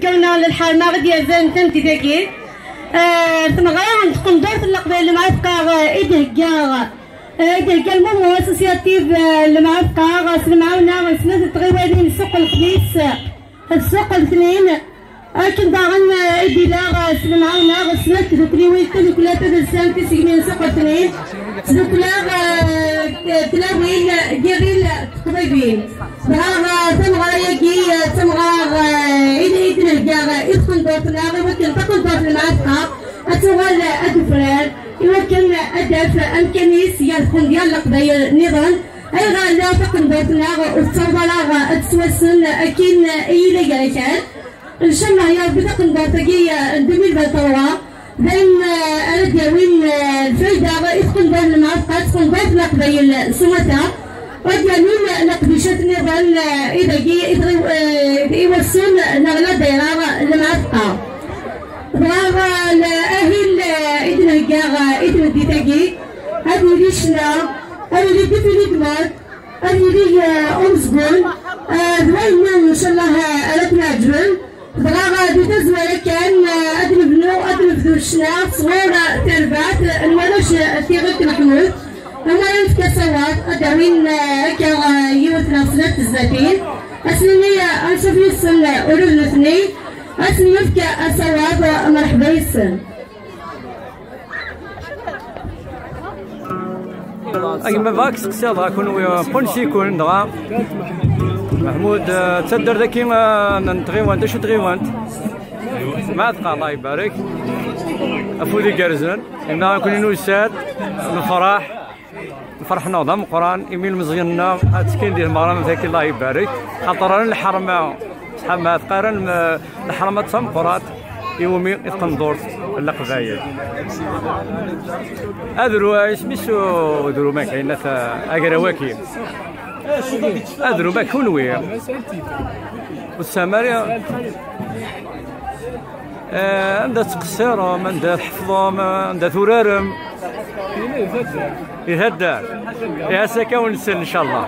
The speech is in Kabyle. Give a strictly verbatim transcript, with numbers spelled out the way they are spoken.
Kawna lḥerma i d-yerzan tameddit-agi. Eh, tmeɣra n tqendurt n Leqbayel Lemɛafqa, eh, i d-thegga, eh, i d-thegga Lmumu Associative, eh, Lemɛafqa, s lemɛawna n snat n tɣiwalin n Ssuq Lexmis, eh, d Ssuq Letnin. Akken daɣen, eh, i d-ila, eh, s lemɛawna n snat tdukliwin, tadukla tadelsant Tisegmin n Ssuq Letnin, tdukla, eh, tlawin, eh, Giril Teqḍibin. Dɣa, eh, tameɣra-agi, eh, d tameɣra, eh, i d-, i d-nerga, eh, i tqendurt-nneɣ, i wakken taqendurt n Lemɛafqa ad tuɣal, eh, ad d-tufrar, i wakken, eh, ad d-taf amkan-is gar tqendyar n Leqbayel nniḍen. Ayɣer la taqendurt-nneɣ ur tettaweḍ ara, eh, ad tettwassen, eh, akken, eh, i yella gar akal? Ncallah ya Rebbi taqendurt-agi, eh, n deux mille vingt-trois, d ayen, eh, ara d-yawin, eh, lfayda i tqendurt n Lemɛafqa, tqendurt n Leqbayel s umata, ad d-yawin leqdicat nniḍen, eh, i dagi, i dɣi, eh, i wassun neɣ la dayra n Lemɛafqa. Dɣa, eh, ahil, eh, i d-nhegga, eh, i tmeddit-agi, ad yili ccna, ad yili défilé de mode, ad yili, eh, umezgun, eh, d wayen, ncallah, eh, ara ken-ɛeǧben. Dɣa, eh, di tazwara kan, eh, ad nebnu, ad nebdu ccna sɣur, eh, terbaɛt n warrac, eh, Tiɣilt Meḥmud, am ara nefk asawaḍ, ad d-awin, eh, akka, eh, yiwet neɣ snat tezzatin, ad s-nini, eh, ansuf yes-sen, eh, ula d nutni, ad sen-nefk asawaḍ, eh, mreḥba yes-sen. A gma, bɣa ad k-seqsiɣ dɣa, kunwi, ansi-ken dɣa? Meḥmud, eh, d taddart-agi, eh, n tɣiwant, acu tɣiwant? Mɛatqa, Allah ibarek. Afud igerrzen. Inna akk nusa-d, nefreḥ. Lferḥ-nneɣ d ameqqran, imi ilmeẓyen-nneɣ ad ttekkin di tmeɣra am tagi, Allah ibarek. Xaṭer ara lḥerma, ṣṣeḥ Mɛatqa, ara lḥerma d tameqqrant. Iwumi i tqendurt n Leqbayel. Adru, isem-is udru ma kayen, at agraw-agi? Adru ma kunwi? Ur tesɛam ara? Eh, anda tettqessirem, anda tḥefḍem, anda turarem? Di taddart. Di taddart. Ihi ass-agi ad wen-nsel, ncallah.